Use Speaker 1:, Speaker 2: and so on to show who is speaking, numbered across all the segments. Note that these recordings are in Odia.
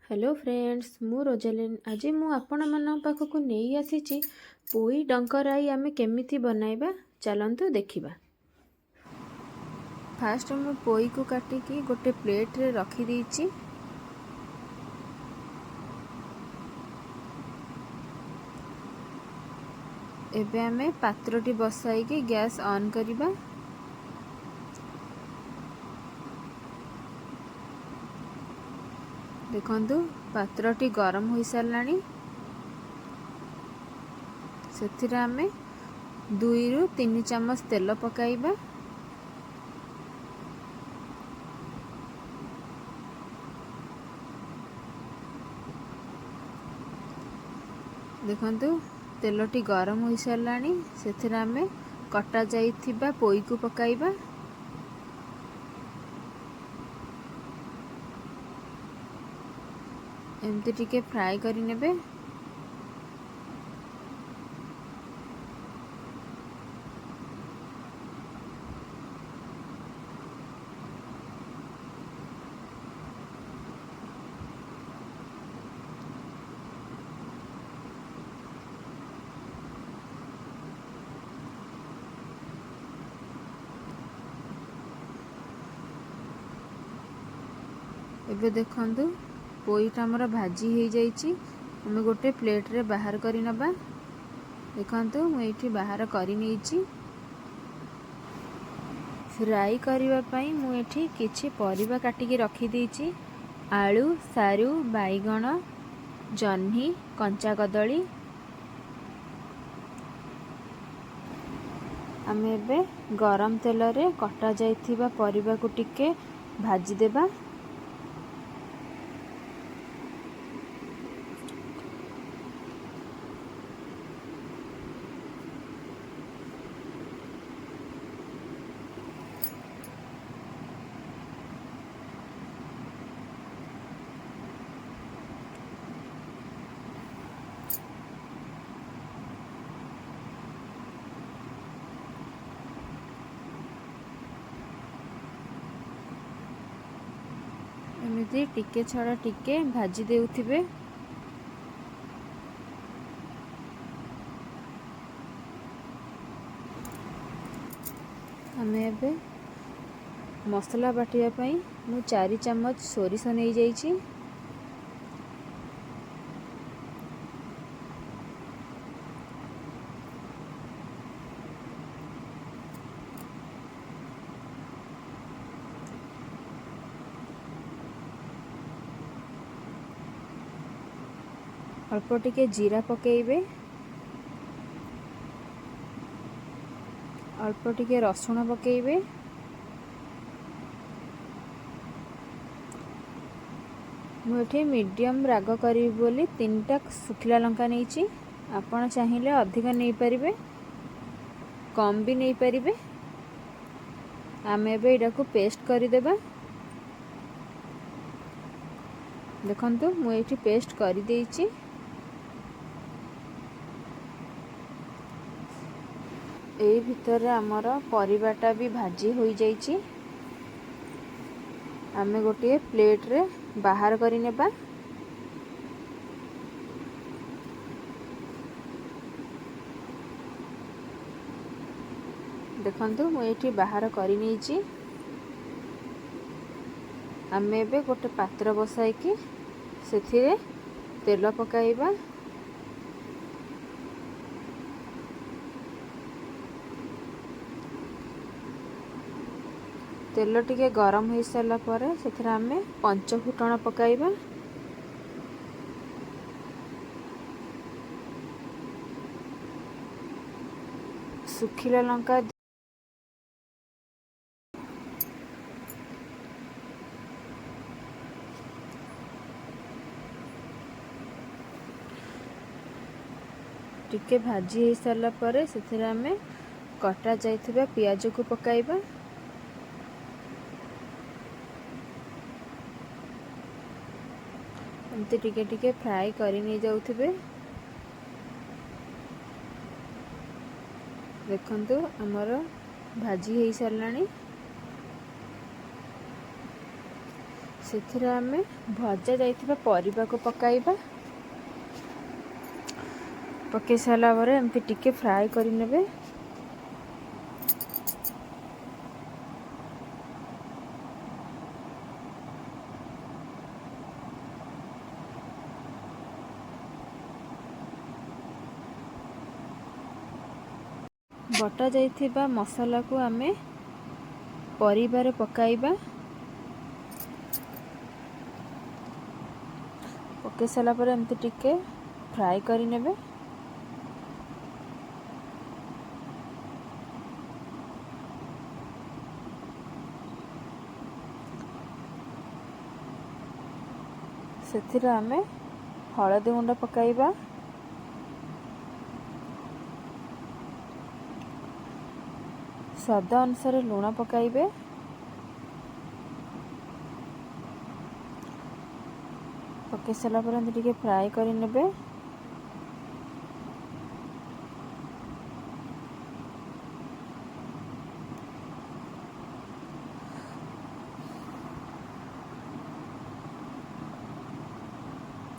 Speaker 1: ହ୍ୟାଲୋ ଫ୍ରେଣ୍ଡସ୍, ମୁଁ ରୋଜାଲିନ୍। ଆଜି ମୁଁ ଆପଣମାନଙ୍କ ପାଖକୁ ନେଇ ଆସିଛି ପୋଇ ଡଙ୍କ ରାଇ ଆମେ କେମିତି ବନାଇବା, ଚାଲନ୍ତୁ ଦେଖିବା। ଫାଷ୍ଟ ମୁଁ ପୋଇକୁ କାଟିକି ଗୋଟେ ପ୍ଲେଟ୍ରେ ରଖିଦେଇଛି। ଏବେ ଆମେ ପାତ୍ରଟି ବସାଇକି ଗ୍ୟାସ୍ ଅନ୍ କରିବା। ଦେଖନ୍ତୁ, ପାତ୍ରଟି ଗରମ ହୋଇସାରିଲାଣି। ସେଥିରେ ଆମେ 2ରୁ 3 ଚାମଚ ତେଲ ପକାଇବା। ଦେଖନ୍ତୁ, ତେଲଟି ଗରମ ହୋଇସାରିଲାଣି। ସେଥିରେ ଆମେ କଟା ଯାଇଥିବା ପୋଇକୁ ପକାଇବା। ଏମିତି ଟିକେ ଫ୍ରାଏ କରିନେବେ। ଏବେ ଦେଖନ୍ତୁ, ପୋଇଟା ଆମର ଭାଜି ହେଇଯାଇଛି। ଆମେ ଗୋଟେ ପ୍ଲେଟ୍ରେ ବାହାର କରି ନେବା। ଦେଖନ୍ତୁ, ମୁଁ ଏଇଠି ବାହାର କରିନେଇଛି। ଫ୍ରାଇ କରିବା ପାଇଁ ମୁଁ ଏଠି କିଛି ପରିବା କାଟିକି ରଖିଦେଇଛି। ଆଳୁ, ସାରୁ, ବାଇଗଣ, ଜହ୍ନି, କଞ୍ଚା କଦଳୀ। ଆମେ ଏବେ ଗରମ ତେଲରେ କଟା ଯାଇଥିବା ପରିବାକୁ ଟିକେ ଭାଜିଦେବା। ଏମିତି ଟିକେ ଛଡ଼ା ଟିକେ ଭାଜି ଦେଉଥିବେ। ଆମେ ଏବେ ମସଲା ବାଟିବା ପାଇଁ ମୁଁ 4 ଚାମଚ ସୋରିଷ ନେଇଯାଇଛି। ଅଳ୍ପ ଟିକେ ଜିରା ପକାଇବେ, ଅଳ୍ପ ଟିକେ ରସୁଣ ପକାଇବେ। ମୁଁ ଏଠି ମିଡ଼ିୟମ୍ ରାଗ କରିବି ବୋଲି 3ଟା ଶୁଖିଲା ଲଙ୍କା ନେଇଛି। ଆପଣ ଚାହିଁଲେ ଅଧିକ ନେଇପାରିବେ, କମ୍ ବି ନେଇପାରିବେ। ଆମେ ଏବେ ଏଇଟାକୁ ପେଷ୍ଟ କରିଦେବା। ଦେଖନ୍ତୁ, ମୁଁ ଏଇଠି ପେଷ୍ଟ କରିଦେଇଛି। ଏଇ ଭିତରେ ଆମର ପରିବାଟା ବି ଭାଜି ହୋଇଯାଇଛି। ଆମେ ଗୋଟିଏ ପ୍ଲେଟ୍ରେ ବାହାର କରିନେବା। ଦେଖନ୍ତୁ, ମୁଁ ଏଇଠି ବାହାର କରିନେଇଛି। ଆମେ ଏବେ ଗୋଟେ ପାତ୍ର ବସାଇକି ସେଥିରେ ତେଲ ପକାଇବା। ତେଲ ଟିକେ ଗରମ ହୋଇସାରିଲା ପରେ ସେଥିରେ ଆମେ ପଞ୍ଚ ଫୁଟଣ ପକାଇବା। ଶୁଖିଲା ଲଙ୍କା ଟିକେ ଭାଜି ହେଇସାରିଲା ପରେ ସେଥିରେ ଆମେ କଟା ଯାଇଥିବା ପିଆଜକୁ ପକାଇବା। ଏମିତି ଟିକେ ଟିକେ ଫ୍ରାଏ କରି ନେଇଯାଉଥିବେ। ଦେଖନ୍ତୁ, ଆମର ଭାଜି ହେଇସାରିଲାଣି। ସେଥିରେ ଆମେ ଭଜା ଯାଇଥିବା ପରିବାକୁ ପକାଇବା। ପକାଇ ସାରିଲା ପରେ ଏମିତି ଟିକେ ଫ୍ରାଏ କରିନେବେ। ବଟା ଯାଇଥିବା ମସଲାକୁ ଆମେ ପରିବାରେ ପକାଇବା। ପକାଇ ସାରିଲା ପରେ ଏମିତି ଟିକେ ଫ୍ରାଏ କରିନେବେ। ସେଥିରେ ଆମେ ହଳଦୀ ଗୁଣ୍ଡ ପକାଇବା। ସ୍ୱାଦ ଅନୁସାରେ ଲୁଣ ପକାଇବେ। ପକାଇ ସାରିଲା ପରେ ଏମିତି ଟିକେ ଫ୍ରାଏ କରିନେବେ।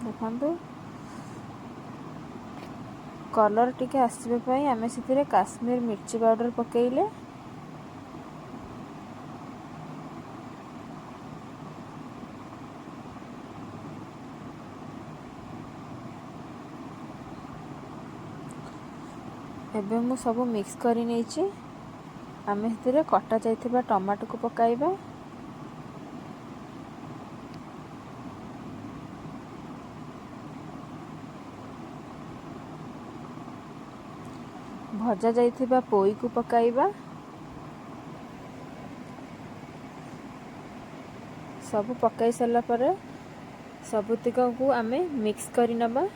Speaker 1: ଦେଖନ୍ତୁ, କଲର୍ ଟିକେ ଆସିବା ପାଇଁ ଆମେ ସେଥିରେ କାଶ୍ମୀର ମିର୍ଚି ପାଉଡ଼ର ପକାଇଲେ। ଏବେ ମୁଁ ସବୁ ମିକ୍ସ କରି ନେଇଛି। ଆମେ ସେଥିରେ କଟା ଯାଇଥିବା ଟମାଟୋକୁ ପକାଇବା। ଭଜା ଯାଇଥିବା ପୋଇକୁ ପକାଇବା। ସବୁ ପକାଇ ସାରିଲା ପରେ ସବୁତିକକୁ ଆମେ ମିକ୍ସ କରିନେବା।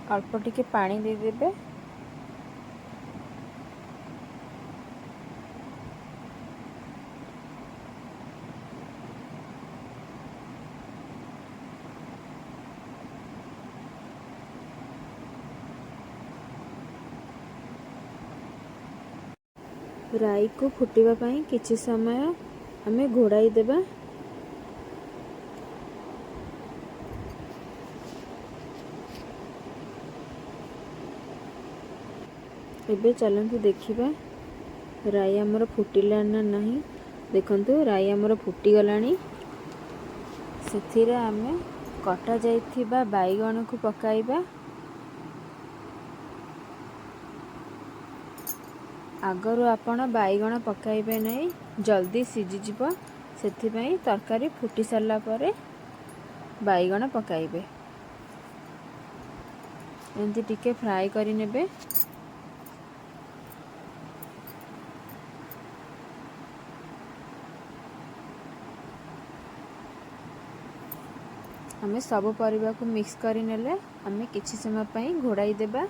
Speaker 1: ଅଳ୍ପ ଟିକେ ପାଣି ଦେଇଦେବେ। ରାଇକୁ ଫୁଟିବା ପାଇଁ କିଛି ସମୟ ଆମେ ଘୋଡ଼ାଇ ଦେବା। ଏବେ ଚାଲନ୍ତୁ ଦେଖିବା ରାଇ ଆମର ଫୁଟିଲା ନା ନାହିଁ। ଦେଖନ୍ତୁ, ରାଇ ଆମର ଫୁଟିଗଲାଣି। ସେଥିରେ ଆମେ କଟା ଯାଇଥିବା ବାଇଗଣକୁ ପକାଇବା। ଆଗରୁ ଆପଣ ବାଇଗଣ ପକାଇବେ ନାହିଁ, ଜଲ୍ଦି ସିଝିଯିବ। ସେଥିପାଇଁ ତରକାରୀ ଫୁଟି ସାରିଲା ପରେ ବାଇଗଣ ପକାଇବେ। ଏମିତି ଟିକେ ଫ୍ରାଏ କରିନେବେ। ଆମେ ସବୁ ପରିବାକୁ ମିକ୍ସ କରିନେଲେ ଆମେ କିଛି ସମୟ ପାଇଁ ଘୋଡ଼ାଇ ଦେବା।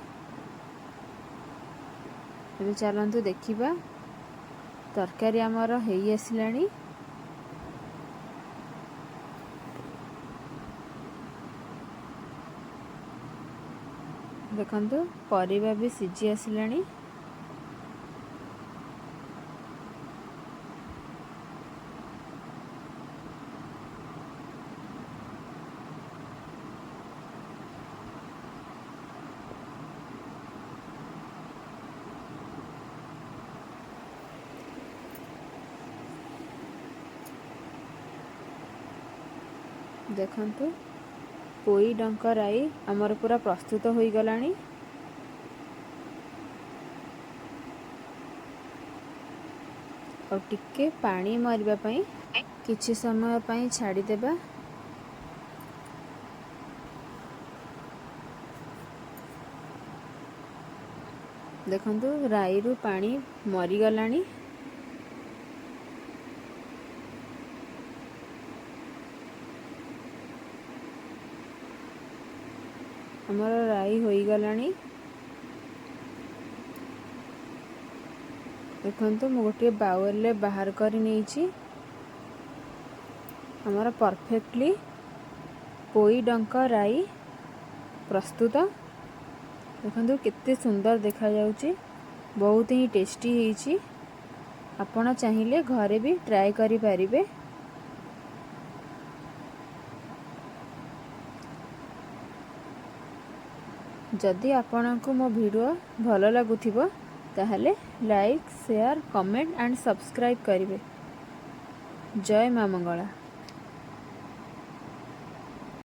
Speaker 1: ଏବେ ଚାଲନ୍ତୁ ଦେଖିବା ତରକାରୀ ଆମର ହେଇ ଆସିଲାଣି। ଦେଖନ୍ତୁ, ପରିବା ବି ସିଝି ଆସିଲାଣି। ଦେଖନ୍ତୁ, ପୋଇ ଡଙ୍କ ରାଇ ଆମର ପୁରା ପ୍ରସ୍ତୁତ ହୋଇଗଲାଣି। ଆଉ ଟିକେ ପାଣି ମରିବା ପାଇଁ କିଛି ସମୟ ପାଇଁ ଛାଡ଼ିଦେବା। ଦେଖନ୍ତୁ, ରାଇରୁ ପାଣି ମରିଗଲାଣି। ଆମର ରାଇ ହୋଇଗଲାଣି। ଦେଖନ୍ତୁ, ମୁଁ ଗୋଟିଏ ବାଉଲରେ ବାହାର କରି ନେଇଛି। ଆମର ପରଫେକ୍ଟଲି ପୋଇ ଡଙ୍କ ରାଇ ପ୍ରସ୍ତୁତ। ଦେଖନ୍ତୁ, କେତେ ସୁନ୍ଦର ଦେଖାଯାଉଛି। ବହୁତ ହିଁ ଟେଷ୍ଟି ହେଇଛି। ଆପଣ ଚାହିଁଲେ ଘରେ ବି ଟ୍ରାଏ କରିପାରିବେ। ଯଦି ଆପଣଙ୍କୁ ମୋ ଭିଡ଼ିଓ ଭଲ ଲାଗୁଥିବ, ତାହେଲେ like, share, comment and subscribe କରିବେ। ଜୟ ମା ମଙ୍ଗଳା।